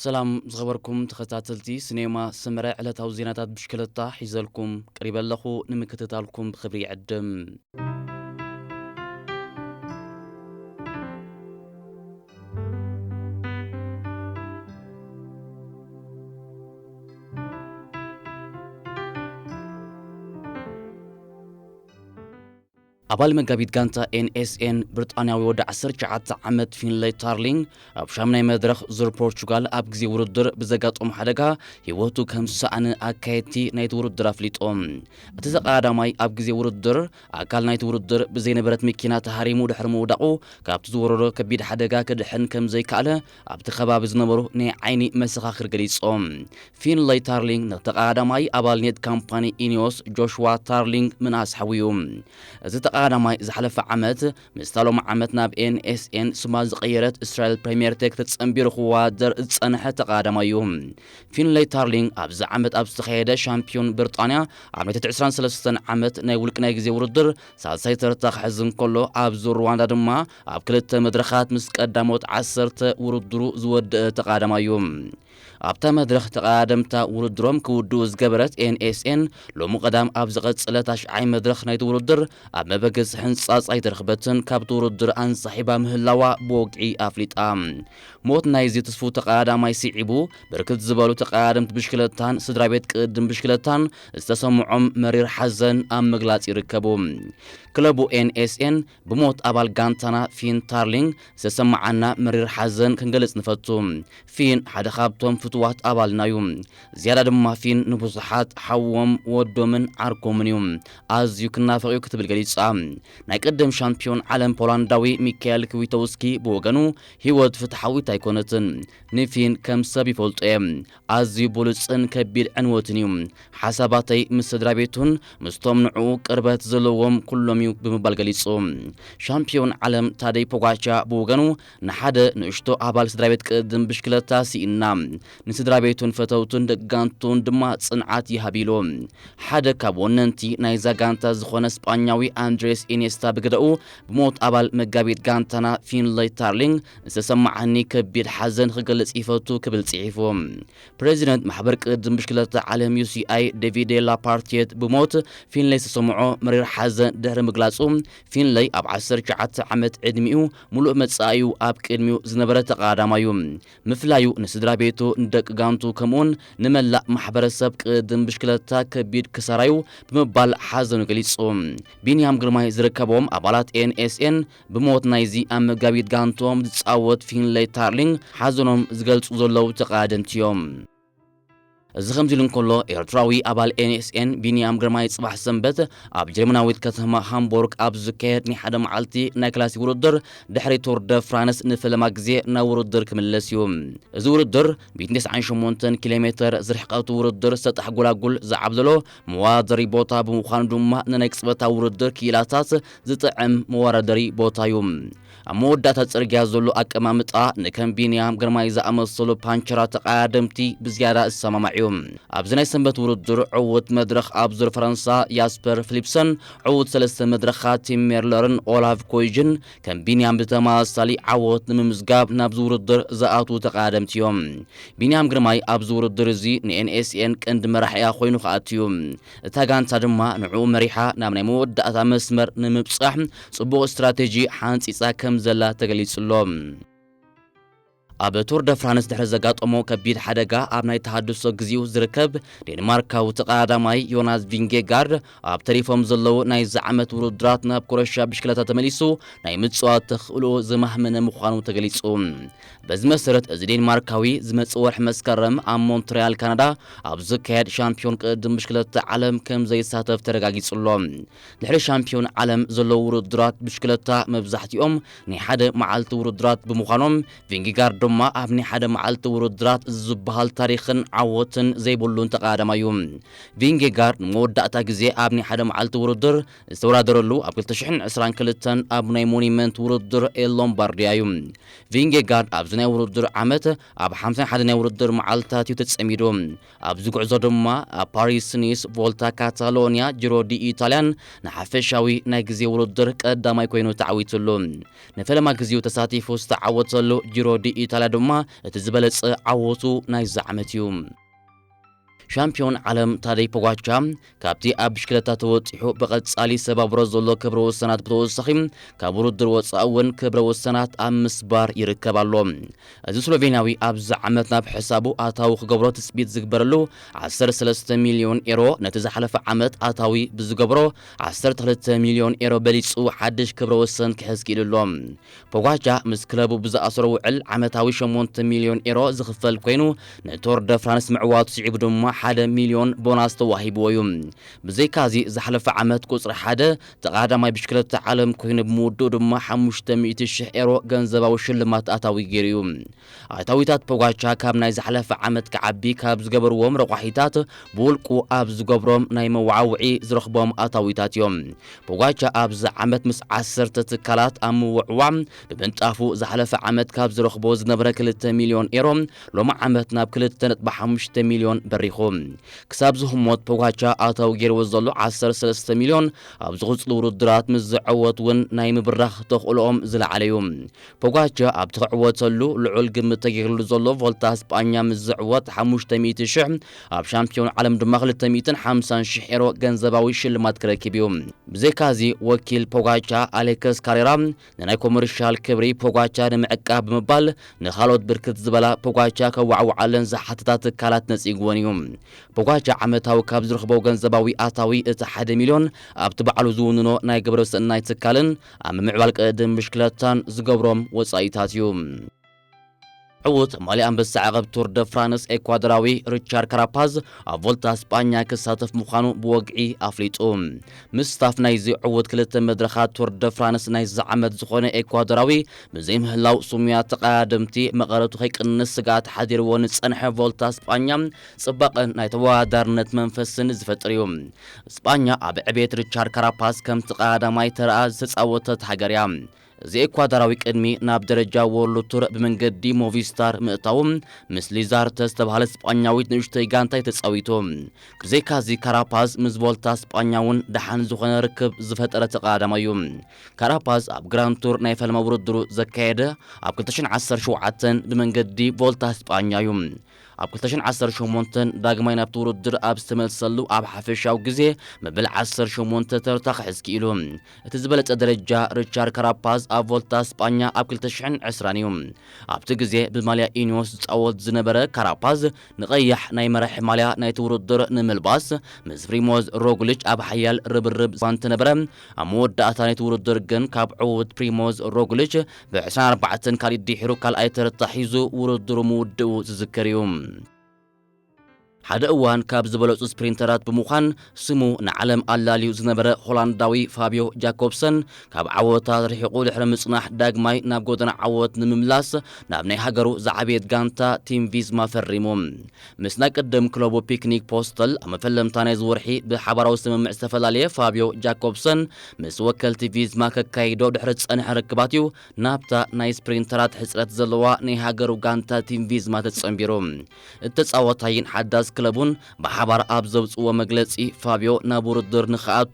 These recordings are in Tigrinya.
ሰላም ዝኸበርኩም ተኸታተልቲ ሲኔማ ሰመረ፣ ዕለታዊ ዜናታት ብሽክለታ ሒዘልኩም ቀሪበ ኣለኹ። ንምክትታልኩም ብኽብሪ ይዕድም። ኣባል መጋቢት ጋንታ ኤን ኤስ ኤን ብሪጣንያዊ ወዲ ዓሰርተ ትሽዓተ ዓመት ፊንለይ ታርሊንግ ኣብ ሻምናይ መድረኽ ዙር ፖርቹጋል ኣብ ግዜ ውድድር ብዘጋጠሞ ሓደጋ ህይወቱ ከም ዝሰኣነ ኣካየድቲ ናይቲ ውድድር ኣፍሊጦም። እቲ ተቐዳዳማይ ኣብ ግዜ ውድድር ኣካል ናይቲ ውድድር ብዘይነበረት መኪና ተሃሪሙ ድሕሪ ምውዳቑ ካብቲ ዝወረዶ ከቢድ ሓደጋ ክድሕን ከም ዘይከኣለ ኣብቲ ከባቢ ዝነበሩ ናይ ዓይኒ መሰኻኽር ገሊጾም። ፊንለይ ታርሊንግ ንተቐዳዳማይ ኣባል ኔት ካምፓኒ ኢኒዮስ ጆሽዋ ታርሊንግ ምንኣስ ሓውዩ። እዚ ተቐዳዳማይ ዝሓለፈ ዓመት ምስታ ሎሚ ዓመት ናብ ኤን ኤስ ኤን ስማ ዝቐየረት እስራኤል ፕሪምየር ቴክ ተጸንቢሩ ክወዳደር ዝጸንሐ ተቐዳዳማይ እዩ። ፊንለይ ታርሊንግ ኣብዚ ዓመት ኣብ ዝተኻየደ ሻምፒዮን ብሪጣንያ ኣብ ናይ ትሕቲ ዕስራን ሰለስተን ዓመት ናይ ውልቂ ናይ ግዜ ውድድር ሳልሳይ ተርታ ክሕዝ እንከሎ፣ ኣብዚ ሩዋንዳ ድማ ኣብ ክልተ መድረኻት ምስ ቀዳሞት ዓሰርተ ውድድሩ ዝወደአ ተቐዳዳማይ እዩ። ኣብታ መድረኽ ተቐዳደምታ ውድድሮም ክውድኡ ዝገበረት ኤን ኤስ ኤን ሎሚ ቀዳም ኣብ ዝቐጸለ ታሽዓይ መድረኽ ናይቲ ውድድር ኣብ መበገሲ ሕንጻጽ ኣይተረኽበትን፣ ካብቲ ውድድር ኣንሳሒባ ምህላዋ ብወግዒ ኣፍሊጣ። ሞት ናይዚ ትስፉው ተቐዳዳማይ ስዒቡ፣ ብርክት ዝበሉ ተቐዳደምቲ ብሽክለታን ስድራ ቤት ቅድም ብሽክለታን ዝተሰምዖም መሪር ሓዘን ኣብ ምግላጽ ይርከቡ። ክለቡ ኤን ኤስ ኤን ብሞት ኣባል ጋንታና ፊን ታርሊንግ ዝተሰማዓና መሪር ሓዘን ክንገልጽ ንፈቱ። ፊን ሓደ ካብቶም ፍቱዋት ኣባልና እዩ። ዝያዳ ድማ ፊን ንብዙሓት ሓዎም፣ ወዶምን ዓርኮምን እዩ። ኣዝዩ ክናፈቕ እዩ ክትብል ገሊጻ። ናይ ቅድም ሻምፒዮን ዓለም ፖላንዳዊ ሚካኤል ክዊቶውስኪ ብወገኑ፣ ህይወት ፍትሓዊት ኣይኮነትን። ንፊን ከም ሰብ ይፈልጦ እየ። ኣዝዩ ብሉጽን ከቢድ ዕንወትን እዩ። ሓሳባተይ ምስ ስድራ ቤቱን ምስቶም ንዕኡ ቅርበት ዘለዎም ኩሎም እዩ ብምባል ገሊጹ። ሻምፒዮን ዓለም ታደይ ፖጋቻ ብወገኑ፣ ንሓደ ንእሽቶ ኣባል ስድራ ቤት ቅድም ብሽክለታ ስኢንና፣ ንስድራ ቤቱን ፈተውቱን ደቂ ጋንቱን ድማ ጽንዓት ይሃብ ኢሉ። ሓደ ካብ ወነንቲ ናይዛ ጋንታ ዝኾነ ስጳኛዊ ኣንድሬስ ኢኔስታ ብግደኡ፣ ብሞት ኣባል መጋቢት ጋንታና ፊንለይ ታርሊንግ ዝተሰማዓኒ ከቢድ ሓዘን ክገልጽ ይፈቱ ክብል ጽሒፉ። ፕሬዚደንት ማሕበር ቅድም ብሽክለታ ዓለም ዩ ሲ ኣይ ዴቪድ ላፓርቲየት ብሞት ፊንለይ ዝተሰምዖ መሪር ሓዘን ድሕሪ ምግላጹ፣ ፊንለይ ኣብ ዓሰርተ ትሽዓተ ዓመት ዕድሚኡ፣ ምሉእ መጻኢኡ ኣብ ቅድሚኡ ዝነበረ ተቐዳዳማይ እዩ። ምፍላዩ ንስድራ ቤቱ፣ ንደቂ ጋንቱ ከምኡውን ንመላእ ማሕበረሰብ ቅድም ብሽክለታ ከቢድ ክሳራዩ ብምባል ሓዘኑ ገሊጹ። ቢንያም ግርማይ ዝርከቦም ኣባላት ኤን ኤስ ኤን ብሞት ናይዚ ኣብ መጋቢት ጋንቶም ዝጻወት ፊንለይ ታርሊንግ ሓዘኖም ዝገልጹ ዘለዉ ተቐዳደምቲ እዮም። እዚ ከምዚ ኢሉ እንከሎ፣ ኤርትራዊ ኣባል ኤን ኤስ ኤን ቢንያም ግርማይ ጽባሕ ሰንበት ኣብ ጀርመናዊት ከተማ ሃምቦርግ ኣብ ዝካየድ ናይ ሓደ መዓልቲ ናይ ክላሲክ ውድድር ድሕሪ ቱር ደ ፍራንስ ንፈለማ ግዜ ናብ ውድድር ክምለስ እዩ። እዚ ውድድር ሚእትን ተስዓን ሸሞንተን ኪሎ ሜተር ዝርሕቀቱ ውድድር ሰጣሕ ጎላጉል ዝዓብለሎ መዋደሪ ቦታ ብምዃኑ ድማ ንናይ ቅጽበታዊ ውድድር ክኢላታት ዝጥዕም መወዳደሪ ቦታ እዩ። ኣብ መወዳእታ ጽርግያ ዘሎ ኣቀማምጣ ንከም ቢንያም ግርማይ ዝኣመሰሉ ፓንቸራ ተቐዳደምቲ ብዝያዳ ዝሰማማዕ እዩ። ኣብዚ ናይ ሰንበት ውድድር ዕዉት መድረኽ ኣብ ዙር ፈረንሳ ያስፐር ፊሊፕሰን፣ ዕዉት ሰለስተ መድረኻት ቲም ሜርለርን ኦላቭ ኮይጅን ከም ቢንያም ብተመሳሳሊ ዓወት ንምምዝጋብ ናብዚ ውድድር ዝኣትዉ ተቐዳደምቲ እዮም። ቢንያም ግርማይ ኣብዚ ውድድር እዚ ንኤን ኤስ ኤን ቀንዲ መራሒኣ ኮይኑ ክኣቱ እዩ። እታ ጋንታ ድማ ንዕኡ መሪሓ ናብ ናይ መወዳእታ መስመር ንምብጻሕ ጽቡቕ ስትራቴጂ ሓንጺጻ ከም ዘላ ተገሊጹ ኣሎ። ኣብ ቱር ደ ፍራንስ ድሕሪ ዘጋጠሞ ከቢድ ሓደጋ ኣብ ናይ ተሃድሶ ግዜኡ ዝርከብ ዴንማርካዊ ተቐዳዳማይ ዮናስ ቪንጌጋርድ ኣብ ተሪፎም ዘለዉ ናይዚ ዓመት ውድድራት ናብ ኩረሻ ብሽክለታ ተመሊሱ ናይ ምጽዋት ተኽእሎ ዘማህመነ ምዃኑ ተገሊጹ። በዚ መሰረት እዚ ዴንማርካዊ ዝመጽእ ወርሒ መስከረም ኣብ ሞንትሪያል ካናዳ ኣብ ዝካየድ ሻምፒዮን ቅድም ብሽክለታ ዓለም ከም ዘይሳተፍ ተረጋጊጹ ኣሎ። ድሕሪ ሻምፒዮን ዓለም ዘለዉ ውድድራት ብሽክለታ መብዛሕትኦም ናይ ሓደ መዓልቲ ውድድራት ብምዃኖም፣ ቪንጌጋርድ ድማ ኣብ ናይ ሓደ መዓልቲ ውድድራት ዝበሃል ታሪኽን ዓወትን ዘይብሉን ተቐዳዳማይ እዩ። ቪንጌጋርድ ንመወዳእታ ግዜ ኣብ ናይ ሓደ መዓልቲ ውድድር ዝተወዳደረሉ ኣብ ክልተ ሽሕን ዕስራን ክልተን ኣብ ናይ ሞኒመንት ውድድር ኤል ሎምባርዲያ እዩ። ቪንጌጋርድ ኣብዚ ናይ ውድድር ዓመት ኣብ ሓምሳን ሓደን ናይ ውድድር መዓልትታት እዩ ተጸሚዱ። ኣብዚ ጉዕዞ ድማ ኣብ ፓሪስ ኒስ ቮልታ ካታሎንያ ጂሮ ዲ ኢታልያን ንሓፈሻዊ ናይ ግዜ ውድድር ቀዳማይ ኮይኑ ተዓዊቱ ኣሎ። ንፈለማ ግዜኡ ተሳቲፉ ዝተዓወተሉ ጂሮ ዲ ኣውስትራልያ ድማ እቲ ዝበለጸ ዓወቱ ናይዚ ዓመት እዩ። ሻምፒዮን ዓለም ታደይ ፖጋቻ ካብቲ ኣብ ብሽክለታ ተወጢሑ ብቐጻሊ ሰባብሮ ዘሎ ክብረ ወሰናት ብተወሳኺ ካብ ውድድር ወጻኢ እውን ክብረ ወሰናት ኣብ ምስባር ይርከብ ኣሎ። እዚ ስሎቬንያዊ ኣብዚ ዓመት ናብ ሕሳቡ ኣታዊ ክገብሮ ትጽቢት ዝግበረሉ ዓሰርተ ሰለስተ ሚልዮን ኤሮ ነቲ ዝሓለፈ ዓመት ኣታዊ ብዝገብሮ ዓሰርተ ክልተ ሚልዮን ኤሮ በሊጹ ሓድሽ ክብረ ወሰን ክሕዝ ክኢሉ ኣሎ። ፖጋቻ ምስ ክለቡ ብዝኣሰሮ ውዕል ዓመታዊ ሸሞንተ ሚልዮን ኤሮ ዝኽፈል ኮይኑ ንቶር ደ ፍራንስ ምዕዋቱ ስዒቡ ድማ ሓደ ሚልዮን ቦናስ ተዋሂብዎ እዩ። ብዘይካዚ ዝሓለፈ ዓመት ቁጽሪ ሓደ ተቓዳማይ ብሽክለታ ዓለም ኮይኑ ብምውድኡ ድማ ሓሙሽተ ሚእቲ ሽሕ ኤሮ ገንዘባዊ ሽልማት ኣታዊ ገይሩ እዩ። ኣታዊታት ፖጋቻ ካብ ናይ ዝሓለፈ ዓመት ክዓቢ ካብ ዝገበርዎም ረቋሒታት ብውልቁ ኣብ ዝገብሮም ናይ መዋዓውዒ ዝረኽቦም ኣታዊታት እዮም። ፖጋቻ ኣብዚ ዓመት ምስ ዓሰርተ ትካላት ኣብ ምውዕዋዕ ብምንጣፉ ዝሓለፈ ዓመት ካብ ዝረኽቦ ዝነበረ ክልተ ሚልዮን ኤሮ ሎሚ ዓመት ናብ ክልተ ነጥቢ ሓሙሽተ ሚልዮን በሪኹ። ክሳብ ዝህሞት ፖጋቻ ኣታዊ ገይርዎ ዘሎ ዓሰርተ ሰለስተ ሚልዮን ኣብ ዝቕጽሉ ውድድራት ምስ ዝዕወት እውን ናይ ምብራኽ ተኽእሎኦም ዝለዓለ እዩ። ፖጋቻ ኣብቲ ክዕወተሉ ልዑል ግምት ተገይርሉ ዘሎ ቮልታ ስጳኛ ምስ ዝዕወት ሓሙሽተ ሚእቲ ሽሕ፣ ኣብ ሻምፒዮን ዓለም ድማ ክልተ ሚእትን ሓምሳን ሽሕ ኤሮ ገንዘባዊ ሽልማት ክረክብ እዩ። ብዘይካዚ ወኪል ፖጋቻ ኣሌክስ ካሬራ ንናይ ኮመርሻል ክብሪ ፖጋቻ ንምዕቃብ ብምባል ንኻልኦት ብርክት ዝበላ ፖጋቻ ከዋዕውዓለን ዝሓተታ ትካላት ነጺግወን እዩ። ፖጋቻ ዓመታዊ ካብ ዝረኽቦ ገንዘባዊ ኣታዊ እቲ ሓደ ሚልዮን ኣብቲ ባዕሉ ዝውንኖ ናይ ግብረ ሰናይ ትካልን ኣብ ምምዕባል ቅድድም ብሽክለታን ዝገብሮም ወጻኢታት እዩ። ዕዉት ማልያ ኣንበሳ ዓቐብ ቱር ደ ፍራንስ ኤኳዶራዊ ሪቻርድ ካራፓዝ ኣብ ቮልታ ስጳኛ ክሳተፍ ምዃኑ ብወግዒ ኣፍሊጡ። ምስታፍ ናይዚ ዕዉት ክልተ መድረኻት ቱር ደ ፍራንስ ናይዚ ዓመት ዝኾነ ኤኳዶራዊ ብዘይምህላው ስሙያ ተቐዳደምቲ መቐረቱ ከይቅንስ ስግኣት ሓዲርዎ ንጸንሐ ቮልታ ስጳኛ ጽባቐን ናይ ተወዳዳርነት መንፈስን ዝፈጥር እዩ። ስጳኛ ኣብ ዕቤት ሪቻርድ ካራፓዝ ከም ተቐዳዳማይ ተረኣ ዝተጻወተት ሃገር እያ። እዚ ኤኳዶራዊ ቅድሚ ናብ ደረጃ ወርልድ ቱር ብመንገዲ ሞቪስታር ምእታዉ ምስ ሊዛርተ ዝተባህለ ስጳኛዊት ንእሽቶይ ጋንታ እዩ ተጻዊቱ። ብዘይካዚ ካራፓዝ ምስ ቮልታ ስጳኛ እውን ደሓን ዝኾነ ርክብ ዝፈጠረ ተቐዳዳማይ እዩ። ካራፓዝ ኣብ ግራንድ ቱር ናይ ፈለማ ውድድሩ ዘካየደ ኣብ ክልተ ሽሕን ዓሰርተ ሸውዓተን ብመንገዲ ቮልታ ስጳኛ እዩ። ኣብ ክልተ ሽሕን ዓሰርተ ሸሞንተን ዳግማይ ናብቲ ውድድር ኣብ ዝተመልሰሉ ኣብ ሓፈሻዊ ግዜ መበል ዓሰርተ ሸሞንተ ተርታ ክሕዝ ክኢሉ። እቲ ዝበለጸ ደረጃ ሪቻርድ ካራፓዝ ኣብ ቮልታ ስጳኛ ኣብ ክልተ ሽሕን ዕስራን እዩ። ኣብቲ ግዜ ብማልያ ኢኒዮስ ዝጻወት ዝነበረ ካራፓዝ ንቐያሕ ናይ መራሒ ማልያ ናይቲ ውድድር ንምልባስ ምስ ፕሪሞዝ ሮግሊች ኣብ ሓያል ርብርብ እዋን ተነበረ። ኣብ መወዳእታ ናይቲ ውድድር ግን ካብ ዕዉት ፕሪሞዝ ሮግሊች ብ ዕስራን ኣርባዕተን ካልድ ድሒሩ ካልኣይ ተርታ ሒዙ ውድድሩ ምውድኡ ዝዝከር እዩ። ሓደ እዋን ካብ ዝበለጹ ስፕሪንተራት ብምዃን ስሙ ንዓለም ኣላልዩ ዝነበረ ሆላንዳዊ ፋብዮ ጃኮብሰን ካብ ዓወታት ርሒቑ ድሕሪ ምጽናሕ ዳግማይ ናብ ጎደና ዓወት ንምምላስ ናብ ናይ ሃገሩ ዝዓበየት ጋንታ ቲም ቪዝማ ፈሪሙ። ምስ ናይ ቅድም ክለቡ ፒክኒክ ፖስተል ኣብ መፈለምታ ናይዚ ወርሒ ብሓባራዊ ስምምዕ ዝተፈላለየ ፋብዮ ጃኮብሰን ምስ ወከልቲ ቪዝማ ከካይዶ ድሕሪ ዝጸንሐ ርክባት እዩ ናብታ ናይ ስፕሪንተራት ሕጽረት ዘለዋ ናይ ሃገሩ ጋንታ ቲም ቪዝማ ተጸንቢሩ። እቲ ተጻዋታይን ሓዳስ ክለቡን ብሓባር ኣብ ዘውጽእዎ መግለጺ ፋብዮ ናብ ውድድር ንኽኣቱ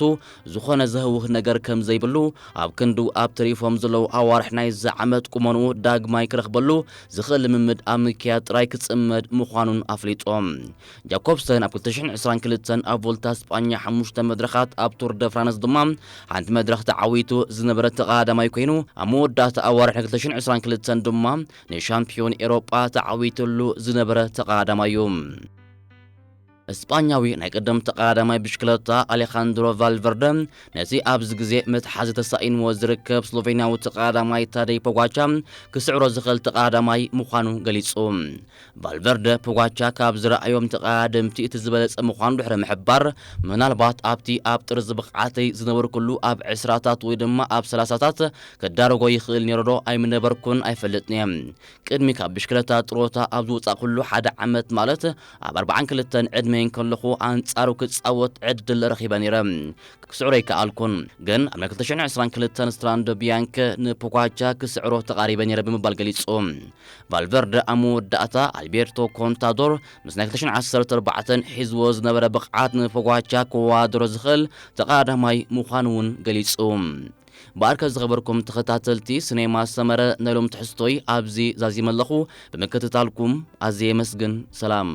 ዝኾነ ዘህውኽ ነገር ከም ዘይብሉ ኣብ ክንዱ ኣብ ተሪፎም ዘለዉ ኣዋርሕ ናይዚ ዓመት ቁመንኡ ዳግማይ ክረኽበሉ ዝኽእል ልምምድ ኣብ ምክያድ ጥራይ ክጽመድ ምዃኑን ኣፍሊጦም። ጃኮብሰን ኣብ ክልተ ሽሕን ዕስራን ክልተን ኣብ ቮልታ ስጳኛ ሓሙሽተ መድረኻት ኣብ ቱር ደ ፍራንስ ድማ ሓንቲ መድረኽ ተዓዊቱ ዝነበረ ተቐዳዳማይ ኮይኑ ኣብ መወዳእታ ኣዋርሕ ክልተ ሽሕን ዕስራን ክልተን ድማ ንሻምፒዮን ኤሮጳ ተዓዊትሉ ዝነበረ ተቐዳዳማይ እዩ። እስጳኛዊ ናይ ቀደም ተቐዳዳማይ ብሽክለታ ኣሌኻንድሮ ቫልቨርደ ነቲ ኣብዚ ግዜ መትሓዚ ተሳኢንዎ ዝርከብ ስሎቬንያዊ ተቐዳዳማይ ታደይ ፖጋቻ ክስዕሮ ዝኽእል ተቐዳዳማይ ምዃኑ ገሊጹ። ቫልቨርደ ፖጋቻ ካብ ዝረኣዮም ተቐዳደምቲ እቲ ዝበለጸ ምዃኑ ድሕሪ ምሕባር፣ ምናልባት ኣብቲ ኣብ ጥርዚ ብቕዓተይ ዝነበርኩሉ ኣብ ዕስራታት ወይ ድማ ኣብ ሰላሳታት ክዳረጎ ይኽእል ነይሩ ዶ ኣይምነበርኩን ኣይፈልጥን እየ። ቅድሚ ካብ ብሽክለታ ጥሮታ ኣብ ዝወጻእኩሉ ሓደ ዓመት ማለት ኣብ ኣርባዓን ክልተን ዕድመይ እንከለኹ ኣንጻሩ ክጻወት ዕድል ረኺበ ነይረ። ክስዕሮ ኣይከኣልኩን። ግን ኣብ ናይ ክልተ ሽሕን ዕስራን ክልተን ስትራንዶ ቢያንከ ንፖጋቻ ክስዕሮ ተቓሪበ ነይረ ብምባል ገሊጹ። ቫልቨርደ ኣብ መወዳእታ ኣልቤርቶ ኮንታዶር ምስ ናይ ክልተ ሽሕን ዓሰርተ ኣርባዕተን ሒዝዎ ዝነበረ ብቕዓት ንፖጋቻ ክወዳደሮ ዝኽእል ተቐዳዳማይ ምዃኑ እውን ገሊጹ። ብኣርከ ዝኸበርኩም ተኸታተልቲ ስኔማ ሰመረ፣ ነሎም ትሕዝቶይ ኣብዚ ዛዚመ ኣለኹ። ብምክትታልኩም ኣዝየ የመስግን። ሰላም።